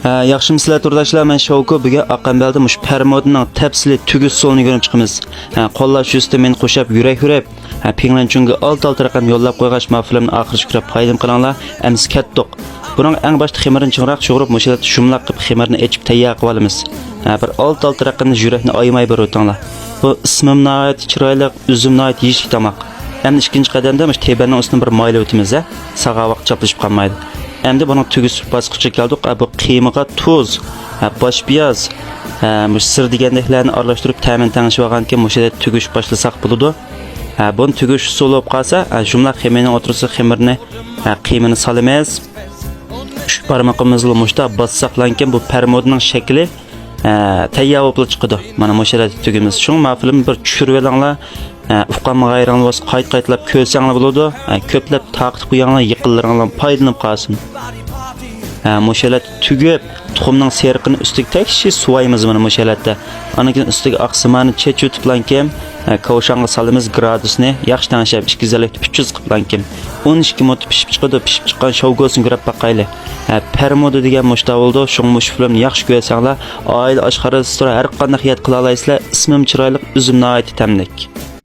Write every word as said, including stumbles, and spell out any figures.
ھە، ياخشىمۇسىلەر تورداشلار، مەن شاۋكو. بۈگۈن ئاقەمبەلدە مۇشۇ پەرمودىنىڭ تەپسىلىي تۈگۈش ئۇسۇلىنى ئۆگىنىپ چىقىمىز. ھە، قوللاش يۈزىسىدە مېنى قوشاپ يۈرەك يۈرەپ، ھە، پىڭلەنچۈنگە ئالتە ئالتە رەقەم يوللاپ قويغاچ، ما فىلىمنى ئاخىرىچە كۆرۈپ پايدىلىنىپ قېلىڭلار. ئەمىسە كەتتۇق. بۇنىڭغا ئەڭ باشتا خېمىرنى چىڭراق يۇغۇرۇپ، مۇشۇ يەردە شۇملاق قىلىپ خېمىرنى ئېچىپ تەييار قىلىۋالىمىز. ھە، بىر ئالتە ئالتە رەقەمنى يۈرەكنى ئايىماي بېرىۋېتىڭلار. بۇ ئىسمىمۇ ناھايىتى چىرايلىق، ئۆزىمۇ ناھايىتى يېيىشلىك تاماق. ئەمدى ئىككىنچى قەدەمدە مۇشۇ تېبەننىڭ ئۈستىنى بىر مايلاۋېتىمىز، ھە. ساغا ۋاقىت چاپلىشىپ قالمايدۇ. ئەمدى بۇنىڭ تۈگۈش باسقۇچىغا كەلدۇق. ئە، بۇ قىيمىغا تۇز، ھە، باش پىياز، ھە، مۇشۇ سىر دېگەندەكلەرنى ئارىلاشتۇرۇپ تەمىنى تەڭشىۋالغاندىن كېيىن مۇشۇ يەردە تۈگۈش باشلىساق بولىدۇ. ھە، بۇنى تۈگۈش ئۇسۇلى بولۇپ قالسا، ھە، شۇملاق خېمىرنىڭ ئوتتۇرىسىغا خېمىرنى، ھە، قىيمىنى سالىمىز. ئۈچ بارمىقىمىزلا مۇشتا باسساقلانكەن بۇ پەرمۇدىنىڭ شەكلى، ھە، تەييار بولۇپلا چىقىدۇ. مانا مۇشۇ يەردە تۈگىمىز. شۇڭا ما فىلىمنى بىر چۈشۈرۈۋېلىڭلار. ھە، ئۇقالمىغانلىرىڭلار بولسا قايتا قايتىلاپ كۆرسەڭلار بولىدۇ. ھە، كۆپلەپ تارقىتىپ قويۇڭلار، يېقىنلىرىڭلار پايدىلىنىپ قالسۇن. ھە، مۇشۇ يەردە تۈگۈپ، تۇخۇمنىڭ سېرىقىنى ئۈستىگە تەكشى سۇۋايمىز مانا مۇشۇ ھالەتتە. ئاندىن كېيىن ئۈستىگە ئاق سىمانى چېچىۋېتىپلانكىن، ھە، كاۋشاڭغا سالىمىز گرادۇسنى ياخشى تەڭشەپ، ئىككى يۈز ئەللىكتە ئۈچ يۈز قىلىپلانكىن. ئون ئىككى مىنۇت پىشىپ چىقىدۇ، پىشىپ چىققان شاۋگوسىنى كۆرۈپ باقايلى. ھە، پەرمۇدە دېگەن مۇشتا بولىدۇ، شۇڭا مۇشۇ فىلىمنى ياخشى كۆرسەڭلار، ئائىلە ئاشخانىسىدا ھەر قانداق يەردە قىلالايسىلەر، ئىسمىمۇ چىرايلىق، ئۆزىمۇ ناھايىتى تەملىك.